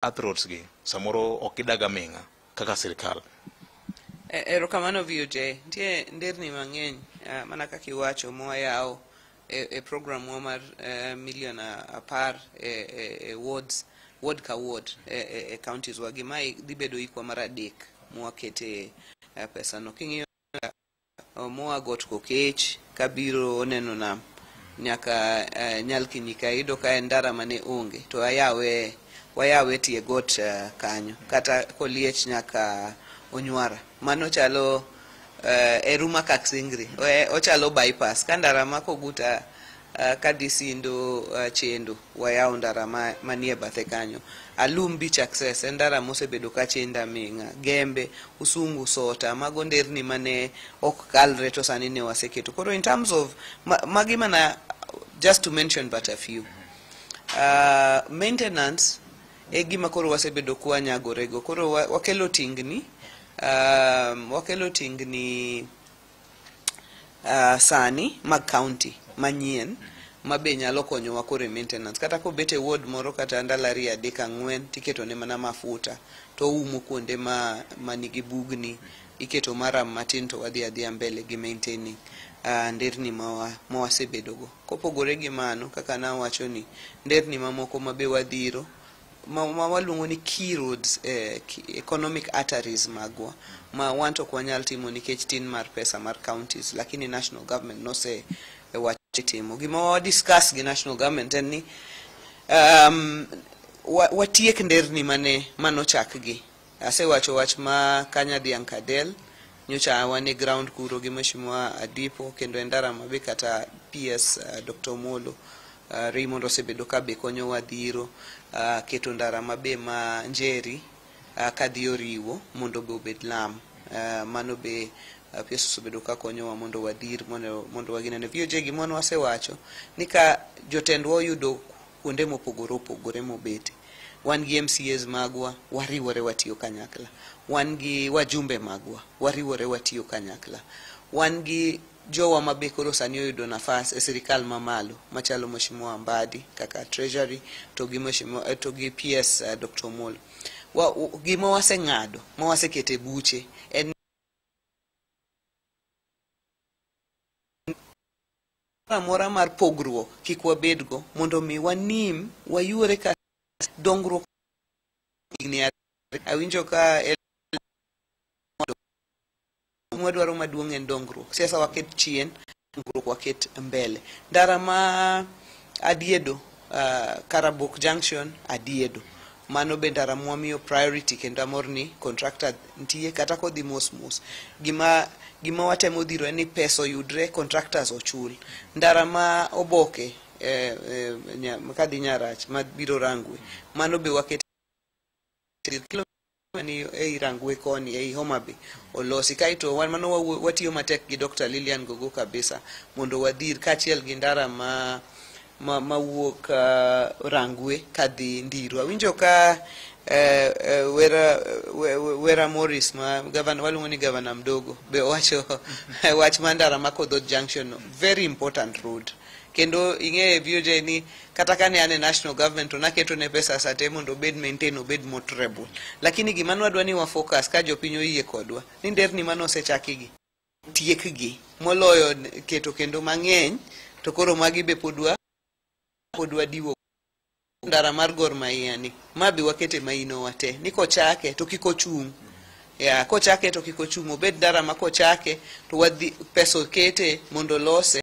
Earth roads gi samoro ok gidag aming'a kaka sirikal. Erokamano VOJ. Nitie nderni mang'eny mana kaka iwacho mwayawo e program wa mar milion 10 e wards, ward ka ward e counties wa gi. Mae dhi bedo hikwa mar adek mwakete pesa no. King'iyo moa got Kokech kabiro neno nam nyaka Nyalkinyika, iyudo ka en ndara mane onge to ayawe wayawe tie got kanyo kata Koliech nyaka Onywara. Mano chalo e Ruma Kaksingri, ochalo bypass ka ndara ma Koguta kadhi Sindo Chendo, wayawo ndara manie bathe kanyo. Alum Beach Access en ndara mosebedo ka chendo aming'a. Gembe, Usungu, Sota, mago nderni mane ok kalre to sani ne waseketo. Koro in terms of magi mana just to mention but a few. Maintenance e gima koro wasebedo kwanyagorego. Koro wakelo tingni sani mag county manyien ma be nyalo konyowa koro e maintenance. Kata kobet e ward moro kata ndalo 2, 3, 4, tiketo ne mana mafuta to oumo kuonde ma manigi bugni, iketo maram matin to wadhi adhiya mbele gi maintaining nderni mawasebedo go. Kopogore gi mano, kaka nawacho ni nderni mamoko ma be wadhiro ma waluongo ni key roads, economic arteries magwa ma wan to ok wanyal timo nikech tin mar pesa mar counties, lakini national government nose wacho timo. Gima wa discuss gi national government en ni watiek nderni mane manochak gi. Asewacho wach ma Kanya dhiang' Kadel, nyocha wan e ground kuro gi Mheshimiwa Adipo, kendo en ndara ma be kata PS Dr. Omolo Raymond osebedo ka be konyowa dhiro keto ndara mabe ma Njeri kadhi Oriwo mondo be obed lam. Mano be PS osebedo ka konyowa mondo wadhir mondo waginene. VOJ, gima wan wasewacho ni ka jotendwa oyudo kuonde mopogore opogore mobete, wan gi MCAs magwa wariwore watiyo kanyakla, wan gi wajumbe magwa wariwore watiyo kanyakla, wan gi jowa ma be koro sani oyudo nafas e sirikal mamalo machalo Mheshimiwa Mbadi kaka Treasury to gi Mheshimiwa to gi PS Dr. Omolo. Gima waseng'ado ma wasekete buche en amora mar pogruok kik wabedgo mondo mi wanim wayuore ka dongruok higni 2. Awinjo ka mwadwaro maduong' en dongruok. Siasa waket chien, dongruok waket mbele. Ndara ma Adiedo, Karabok Junction Adiedo, mano be ndara mwamiyo priority, kendo amor ni contractor nitie kata kodhi mos mos. Gima watemo dhiro en ni pesa oyudre, contractors ochul. Ndara ma Oboke kadhi Nyarach mabiro Rangwe, mano be waket ni ei Rangwe koni ei Homa Bay olosi. Kaeto wan mano watiyo matek gi Dr. Lilian Gogo kabisa mondo wadhir kaachiel gi ndara ma mawuok Rangwe kadhi Ndiru. Awinjo ka Wera Morris ma governor, waluongo ni governor mdogo, be owacho wach mar ndara ma Kodhot Junction no, very important road. Kendo ing'e VOJ ni kata kane an e national government to naketo ne pesa sate mondo obed maintain, obed motorable, lakini gima nwadwa ni wa focus ka jopiny oyie kodwa ni nderni mane osechakigi tiekgi moloyo keto kendo mang'eny, to koro magi be pod wadiwo. Ndara mar Gor Mahia ni ma be wakete maino te ni kochake to kik ochung', ya kochake to kik ochung', obed ndara ma kochake to wadhi pesa okete mondo olose.